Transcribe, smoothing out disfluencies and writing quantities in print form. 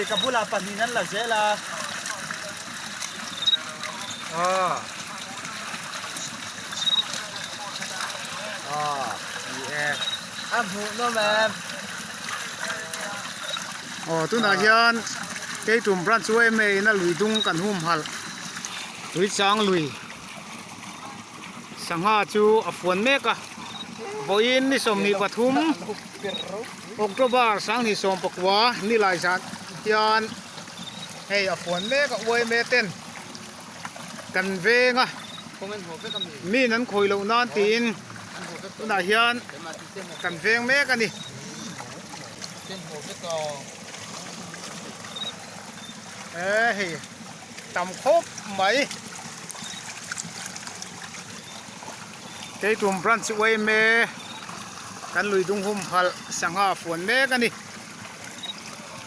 ka bulah pahnihin an la zel a. Aw. Aw, ni e. A hmuhnawm em? Aw, tunah hian Keitum Branch yma in a lui dung kan humhalh Tuichang lui sangha chu a fuan mek a, vawiin ni 23 October 2019 nilai zan hian hei a fuan mek a yma ten kan veng a min an khawi loh nan tiin tunah hian kan veng mek a ni. E hei tam khawp mai Keitum branch yma kan lui dung humhalh sangha fuan mek a ni.